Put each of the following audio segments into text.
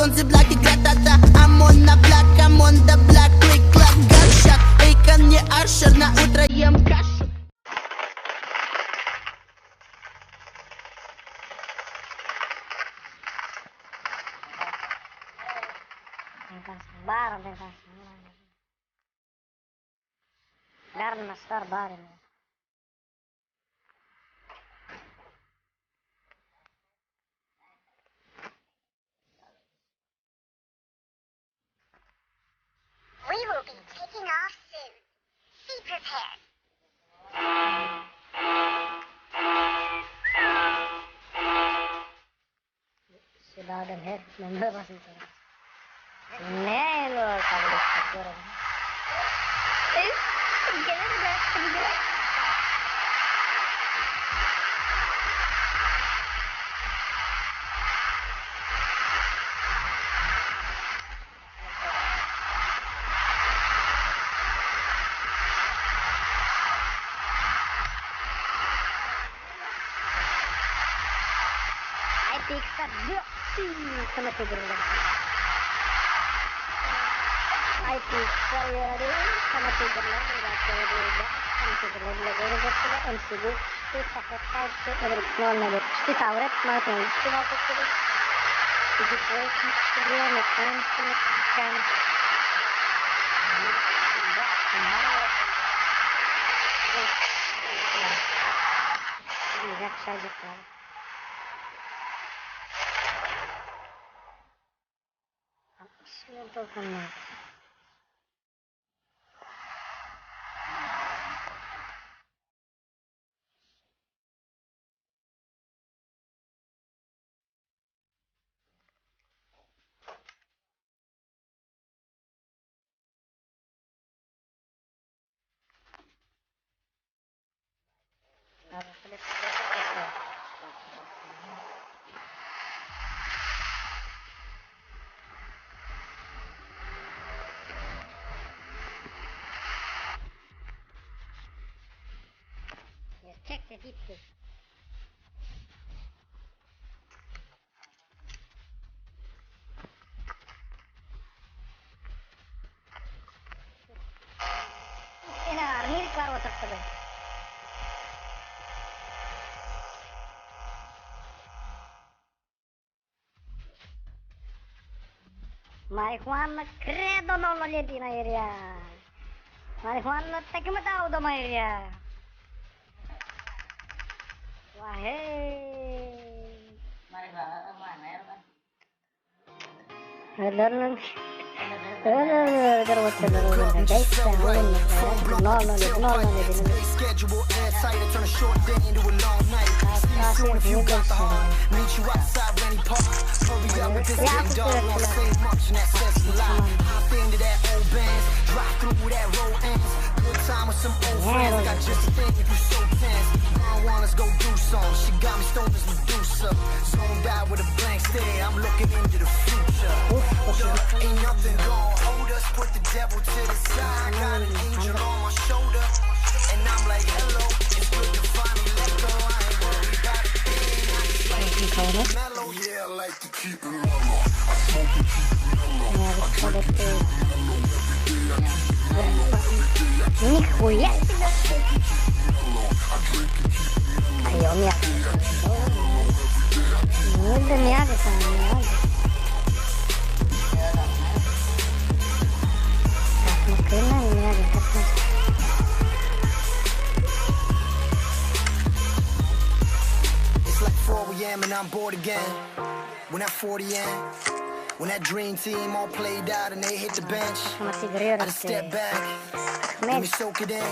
on the block, игра-та-та. I'm on the block, I'm on the block, click, clack, gunshot. Эйкон не Ашер, на утро ем кашу. Garyndaşlar bar indi. We will be taking off soon. Be prepared. Şulardan her memnun basın. Ne lo kabul Check the deep. Ina, nirk var oturttu. Marihuana credo non lo lieti na area. Marihuana takimata do ma area. Wah hey. Schedule airtight, I turn a short day into a long night. See you soon if you got the heart. Meet you outside Rennie Park. Hurry up with this big dog, won't say much and that says a lot. Hop into that old Benz, drive through that road ends. Good time with some old friends. I got just a thing if you so tense. I want let's go do some. She got me stoned as Medusa. Zoned out with a blank stare. I'm looking into the future. Hold up, ain't nothing gonna hold us. Put the devil to the side. Got an angel on my shoulder. And I'm like, hello, it's good to finally let go. I ain't worried about a thing. I just like to keep it mellow. Yeah, I like to keep it mellow. I smoke and keep it mellow. I drink and keep it mellow. Every day I keep it mellow. Every day I keep Nихуя себе! I smoke and keep it mellow. I drink and keep it mellow. Ayo, mira. Ne de sen ya? Takma kıyma ya takma. It's like 4 a.m. and I'm bored again. When that 40 in, when that dream team all played out and they hit the bench, Masih I just step back, let me soak it in.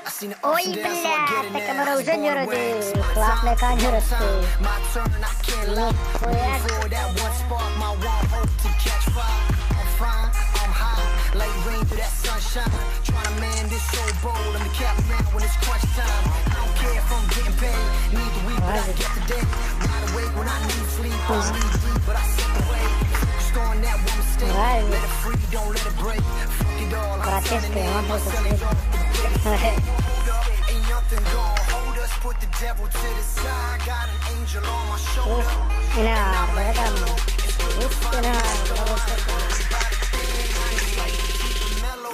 I seen the ups Oy and downs, so I get it bля, now. I was так born to win. It's my Klapne time, your kanjurası. time, my turn, I can't lie. Nихуя. Looking for that one spark, my one hope to catch fire. I'm fine, I'm high, like rain through that sunshine. Trying to man this so bold, I'm the captain now when it's crunch time. I don't care if I'm getting paid, neither we, but I get the day. Wide awake when I need sleep, I'm knee deep, but I set the way. Focused on that one mistake, Right. let it free, don't let it break. Fuck it all, I'm Bratишка, turning in, он my будет celly's off the grid. Hold up, ain't nothing gonna hold us. Put the devil to the side, got an angel on my shoulder. Ina, And I'm like, bırakam. hello, it's good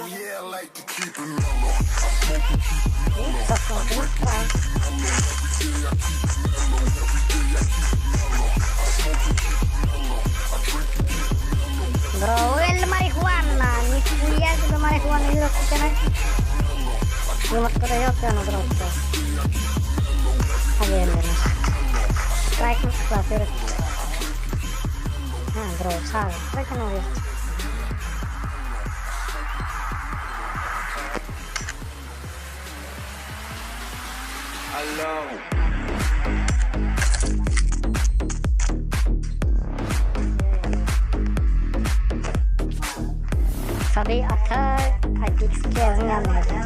Yeah, I like to keep it mellow. I smoke and keep it mellow. I drink and keep it mellow. Every day I keep it mellow. Every day I keep it mellow. I smoke and keep it mellow. I drink and keep it mellow. Bro, el marihuana. Nikuja do marihuana ýürek bitene. Ýumurtgada ýok ýöne dropda. Hadi ellerine. Strike mı class ýürek. Ha, bro, sag ol. Strike ne ýok. Alors. Sabi ata IPX ýazyn ýanynda.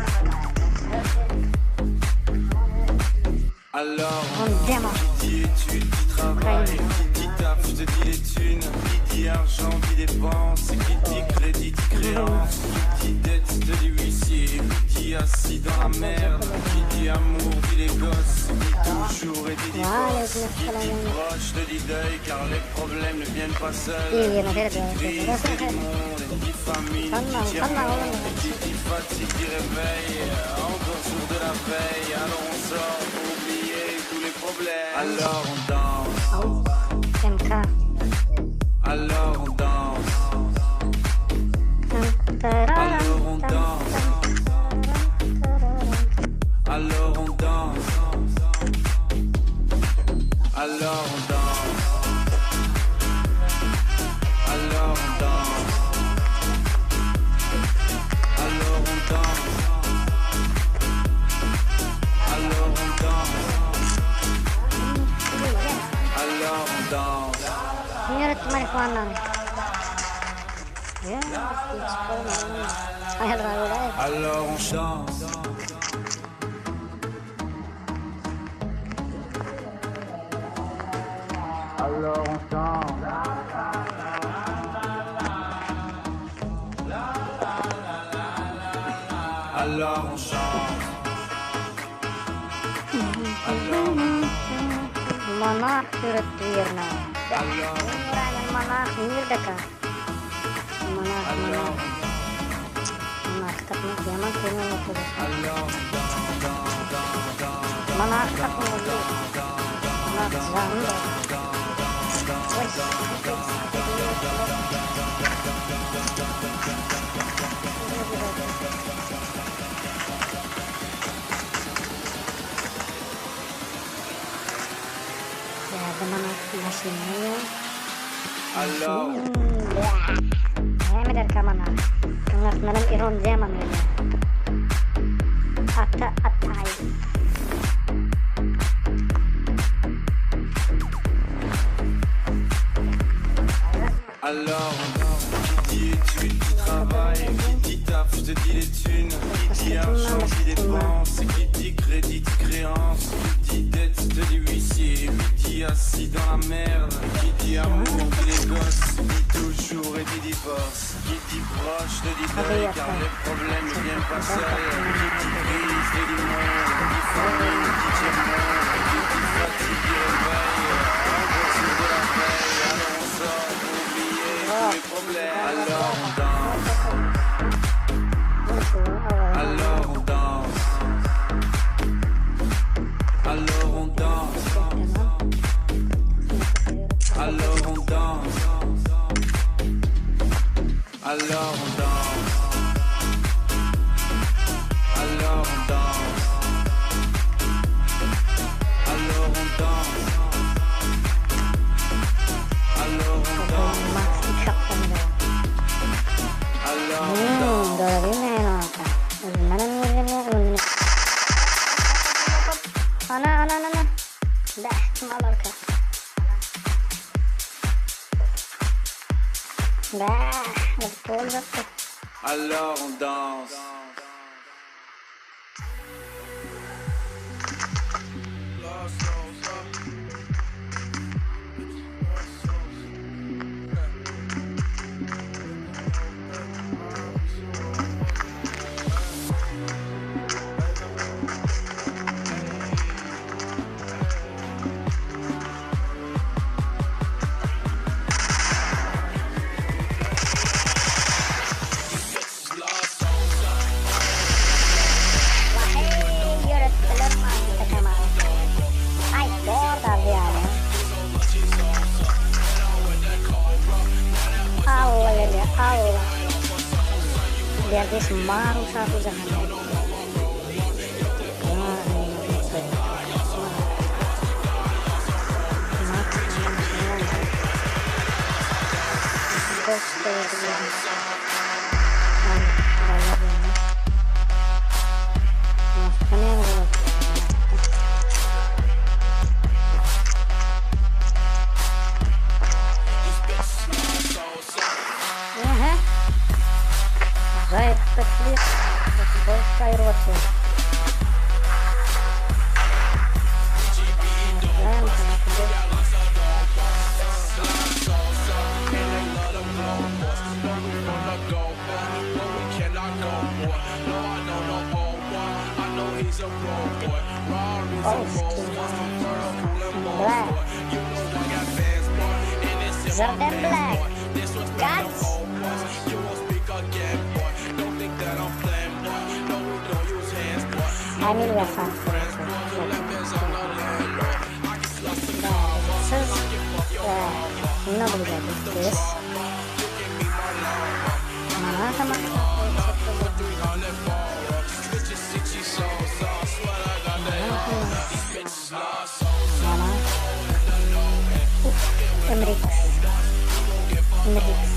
Alors, On demo. qui dit études, dit travail, Ukraine. qui dit taf, je te dis les thunes, qui dit argent, dit dépense, qui dit crédit, dit créance, qui dit dette, te dit huissier, qui dit assis dans la merde, qui dit amour, dit les gosses, dit toujours et dit divorce, qui dit proche, te dit deuil, car les problèmes ne viennent pas seuls, qui dit crise, te dit monde, dit famine, dit tiers-monde, qui dit fatigue, dit réveil, encore sourd de la veille, alors on sort pour oublier tous les problèmes. Alors on danse, Au. MK. alors on danse, alors on danse, alors on danse, alors on danse, alors on danse, alors on danse, alors on danse, alors on danse. Ýürek marihuana. Ya, hiç koyma. Hayal var. Alors on chante. Alors on chante. Alors on chante. Alors, Monarh ýürek diýerine. alors, Monarh nirdeka? Monarh, alors, monarh. Monarh tapmak ýaman kyn bolupdyr. alors on danse, danse, danse, danse, Monarh tapmaly. Monarh jandy. Oý, Ýa-da monarh maşyny. alors, Näme ederkä monarh? Monarh Iron Demon öyle. Ata atay. alors, qui dit études, dit travail, qui dit taf, je te dis les thunes, qui dit argent, dit dépense, qui dit crédit, dit créance, qui dit dette, te dit huissier, qui dit assis dans la merde, qui dit amour, dit les gosses, dit toujours et dit divorce, qui dit proche, te dit deuil, car les problèmes ne viennent pas seuls, qui dit crise, te dit monde, dit famine, dit tiers-monde, qui dit fatigue, dit réveil, encore sourd de la veille, alors on sort pour oublier tous les problèmes, alors on danse, alors on danse, alors on danse, alors on danse, alors on danse, alors on danse, alors on danse, alors on danse, Max kaptanı. alors on danse. Doğru değil mi orada? Özünden özünden özünden. Ana ana ana ana. Beh, kim alarka? Beh, bu olacaktı. Alors on danse. Jordan Black. Guts. Emil Hasan. Много здесь. Emrix. Emrix.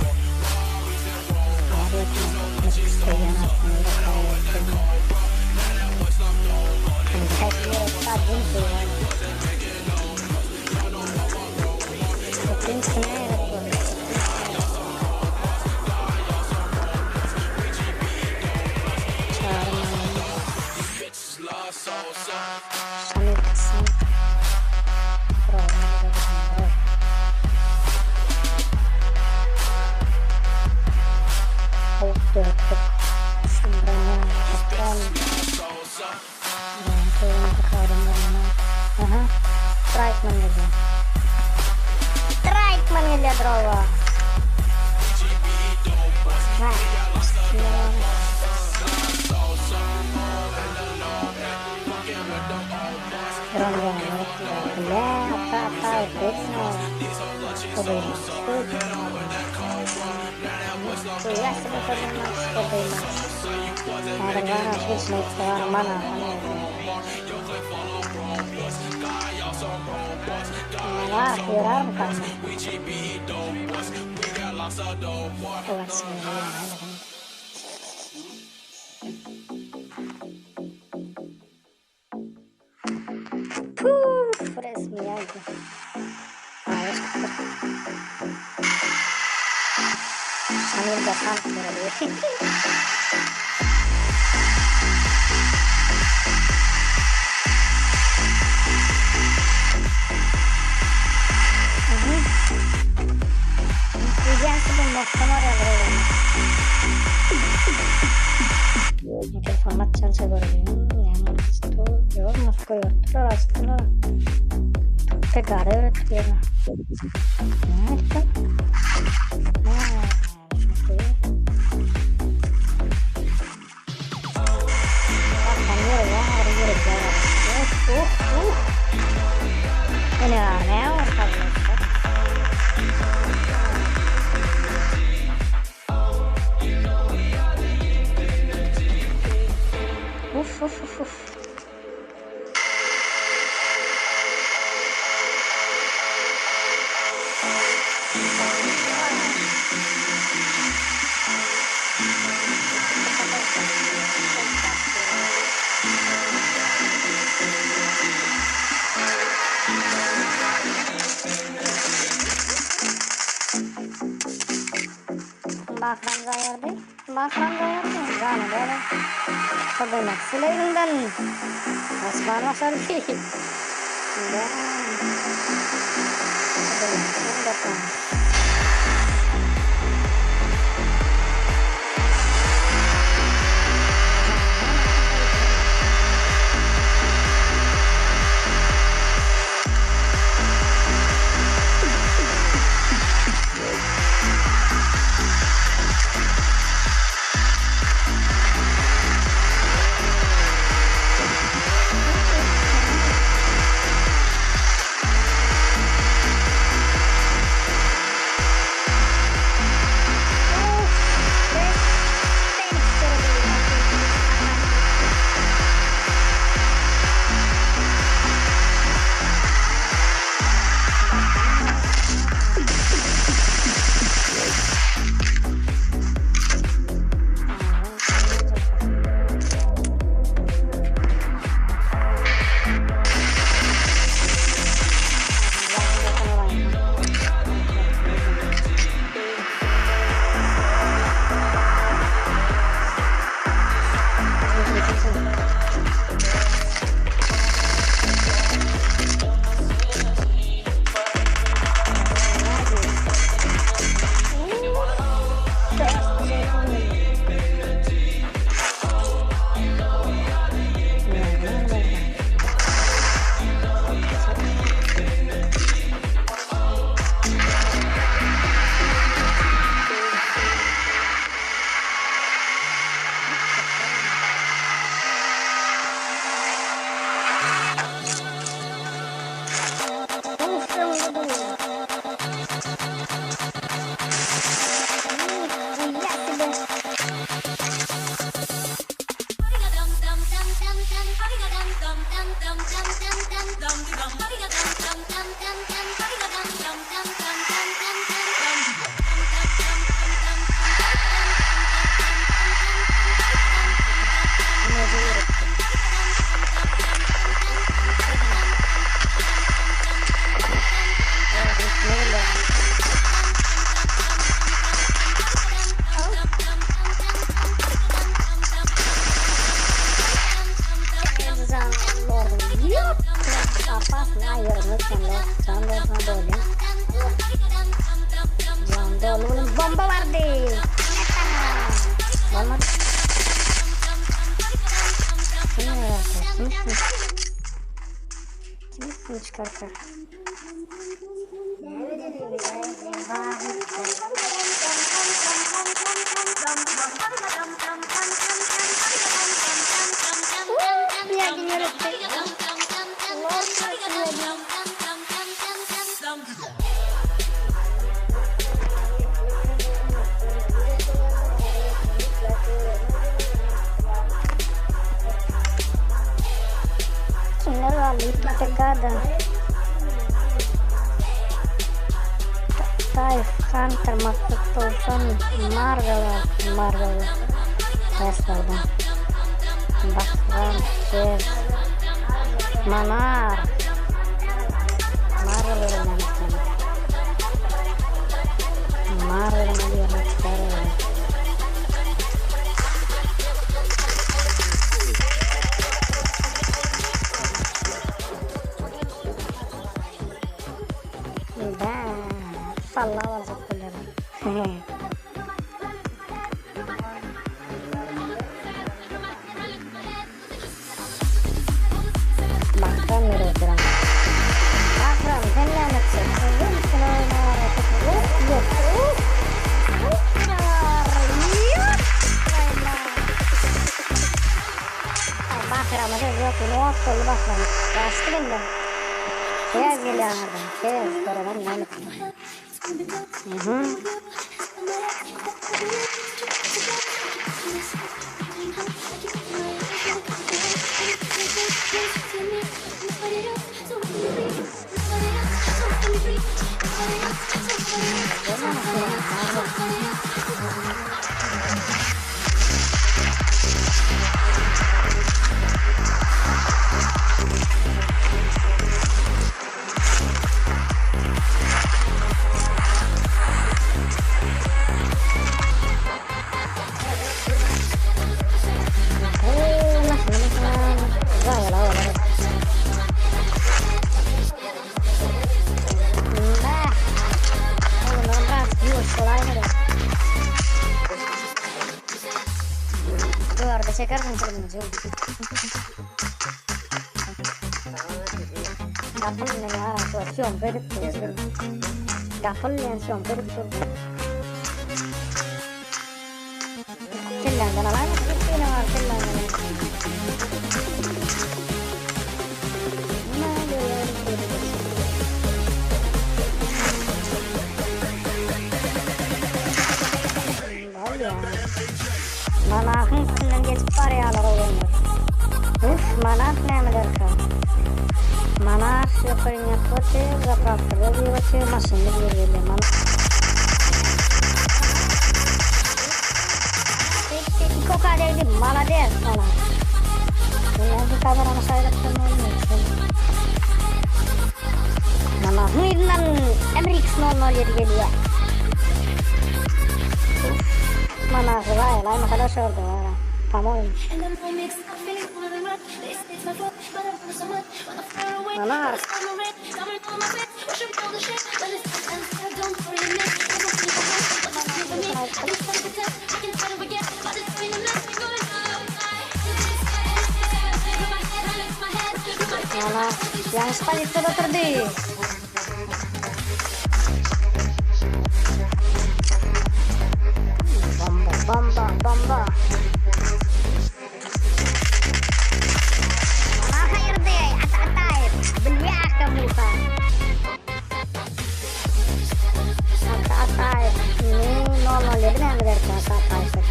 Ha bolýa. Jan doly bilen bomba bardy. Bolmady. Kim Kim üstüni çykarka? Kimler galdy ipoteka-da. Taýf, Hunter, Maksat 90, Marvel galdy, Marvel. Tesla-dan. Bahram, Sez, Manar. Marvel bilen Marvel bilen çykarýar. Bä, sallap aljak bolýarlar. Bahram nereye oturan? Bahram sen näme etjek? Özüň üstüne oýnar. Uf, ýok. Uf. Uf, ýok. Bahrama söz ýok. Ýene ot boldy Bahram. Gaçdy benden. Tez gelýär adam. Tez görelim näme etjek. Mhm. Çekersin kırmızı. Gapyl bilen ýa syýomka edip dur. Gapyl bilen syýomka edip dur. Kelläňden alaýma, ýene bar kelläňden. Manahyň üstünden geçip barýarlar oglanlar. Uf, manah nämelerkä? Manah ýokary ýatyp otyr, zaprawkada diýip otyr, maşynda bir gelýär. Manah. Koka degdi, malades manah. Men bu kamerany saýlap durmaly. Manahyň yzyndan MRX 007 gelýär. Manasy baý, laýmasada şorda bar. Pamoýum. Manar. Manar. Ýalňyş pozisiýada oturdy. Bomba, bomba, bomba. Mana haýyrdy, Ata Ataýew. Blýaha muha. Ata Ataýew. Ne, 007 näme derkä Ata Ataýew.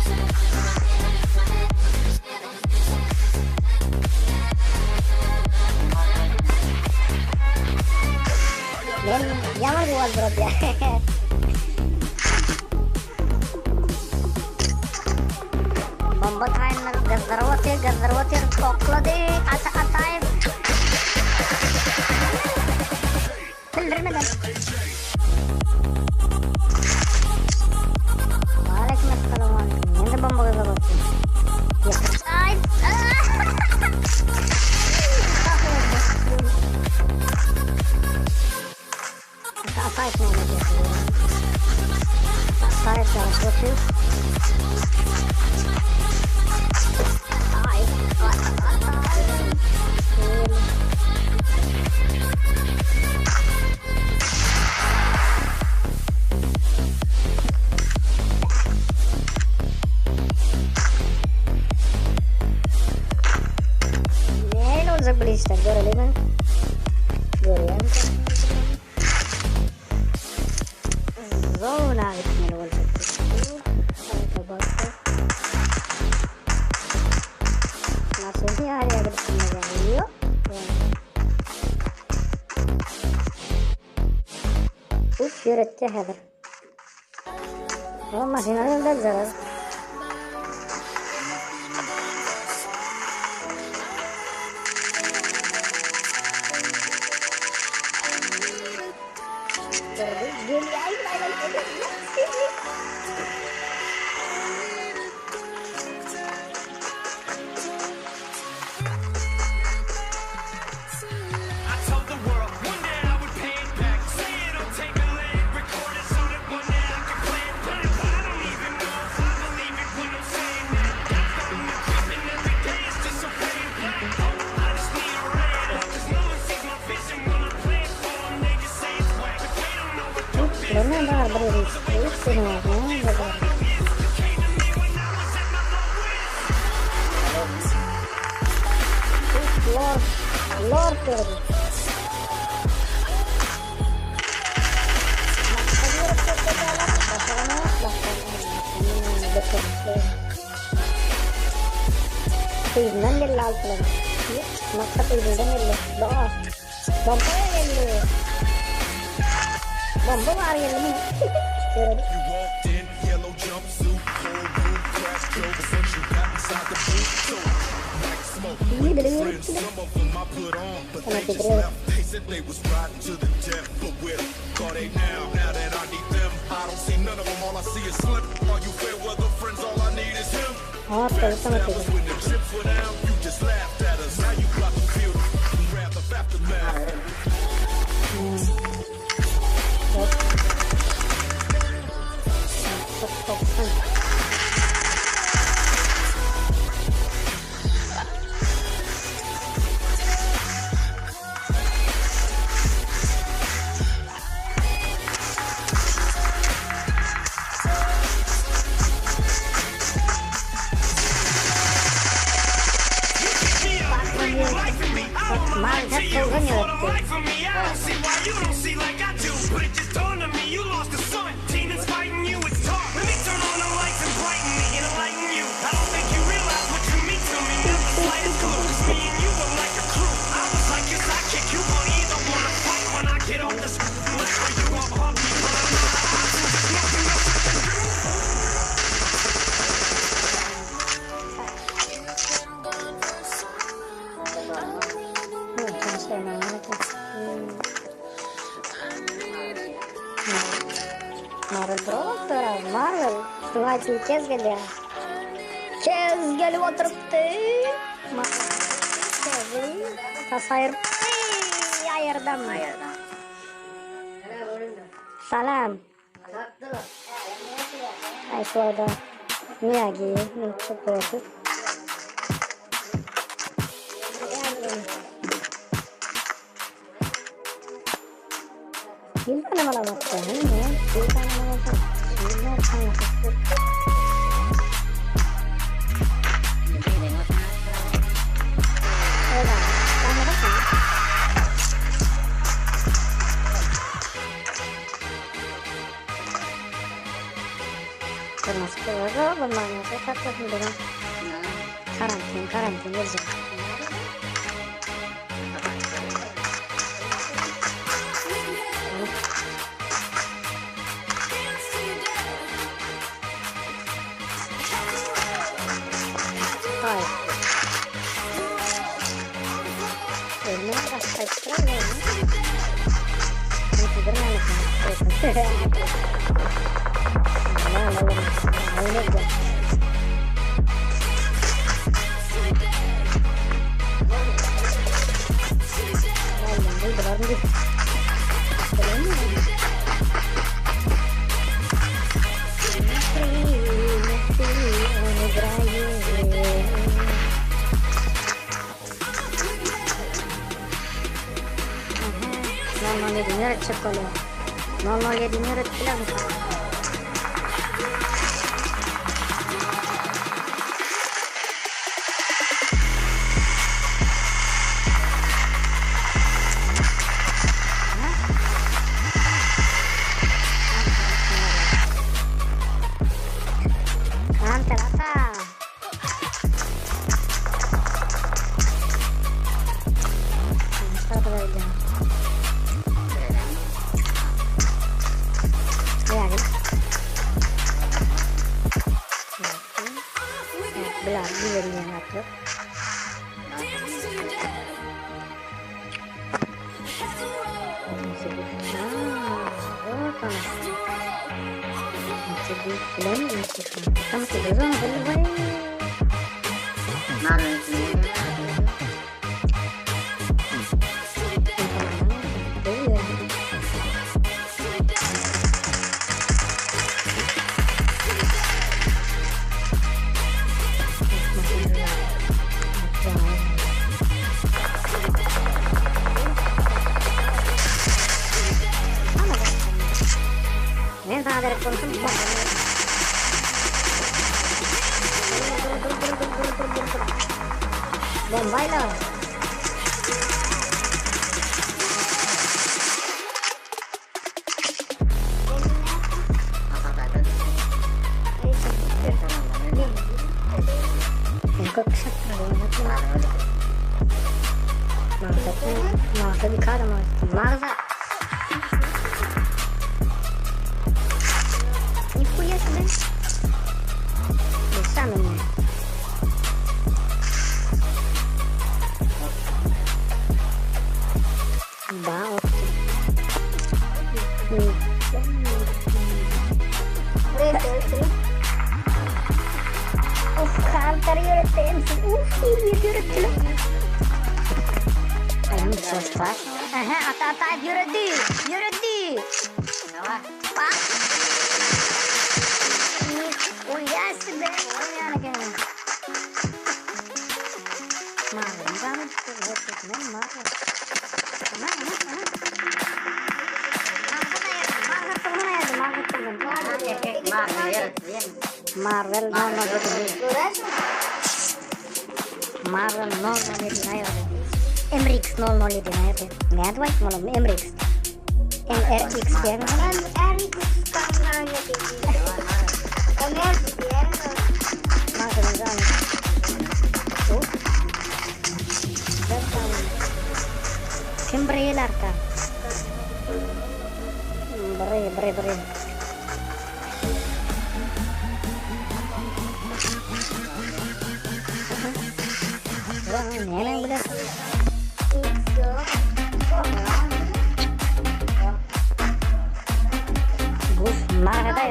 Men ýaman guwandyradýar. Bomba taýynlar gyzdyryp otyr, gyzdyryp otyr, oklady Ata Ataýew. Bildirmeden. Waleýkim essalam waleýkim. Men-de bomba gyzyp otyryn. Aý. Taýt näme diýýär? Taýt ýaryş otyr. Ay, ay, ay, ay. Nähili boljak bu işler göreliň. Görýän. Zona gitmeli boljak. Nasıl ýa gidip ýok. Uf, ýöretdi häzir. O maşynany da zarar. I told the world one day I would pay it back. Say it on tape and let it record it so that one day I can play it back. I don't even know if I believe it when I'm saying that. Got something to creeping every day, it's just so fade black. Oh, I just need a ray of hope, 'cause no one sees my vision when I play it for 'em. They just say it's whack, but they don't know what dope is. Bular bir ýeri. You came to me when I was at my lowest. Lord, Lord gördüm. Yzyndan geldi altylar. Maksat yzyndan geldi. Doğa. Bomba geldi. Bomba var geldi mi? Görelim. You walked in, yellow jumpsuit, cold room, crack jokes, and you got inside the booth too. Like smoke İyi with bilim friends, yürüttüler. some of them I put on, but Sana they just getiriyorum. left. They said they was riding to the death, but where are they now? Now that I need them, I don't see none of them. All I see is Slim. All you fair weather friends, all I need is him. Aa, Back sana that was getiriyorum. when the chips were down. You just laughed at us. Now you got to feel the wrath of aftermath. Yok. Çok 90. You pick me up, bring the life in me. I owe my life to you. For the life of me, I don't see why you don't see like I do. But it just dawned on me, you lost a son. Demons fighting you, it's dark. Let me turn on the lights and brighten me and enlighten you. I don't think you realize what you mean to me. Not the slightest clue, 'cause me and you were like a crew. I was like your sidekick, you gon' either wanna fight when I get off this mic or you gon' pump me, but I'm not an option. There's nothing else I can do. Marvel bro, Marvel. Şuňa kez gelýär. Kez gelip oturypdy. Kezi tas aýyrypdy. Aýyrdam. Salam. Ay şu arada Miyagi çok doğru. Bir tane bana baktı. Ne? Bir tane bana baktı. Bir tane baktı. Evet. Ben de bakayım. Kırmızı kırmızı bunlar nasıl tatlı dedim. Karantin karantin gelecek. Hayır. Ölmeye başlayıp Ýöretjek bolýar. 007-ni ýöretip bilermi? Hunter ata. Men sana gerek konuşum. Bombayla. Марза. Нихуя себе. Ты сам меня. Да, вот. Uf, Hunter ýöretdi. Uf, ýöretdi. Ничего страшного. Ага, ата ата ýöredi. Ýöredi. Bak. Нихуя себе. Marvel no no Marvel 007 aýyrdy. MRX 007 aýyrdy. Näde aýtmaly? MRX. MRX diýen. Marvel Kim bir ýylarka? Bre bre bre. Näme biler? Bus margada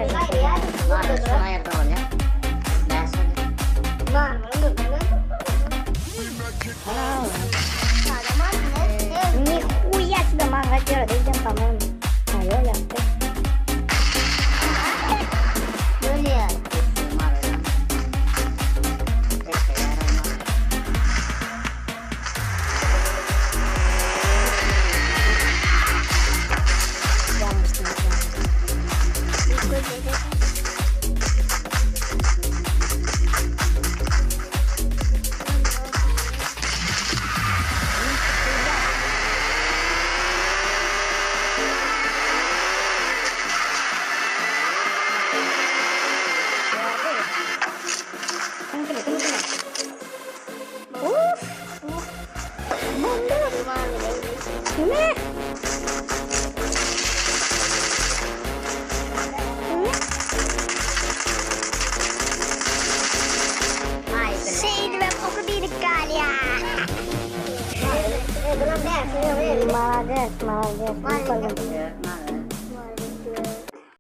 Нихуя себе маргатера, идем, по-моему. А, Ёля, ты. Uf! Ne? Şeýdibem oky diýdik galýa. Молодец, молодец.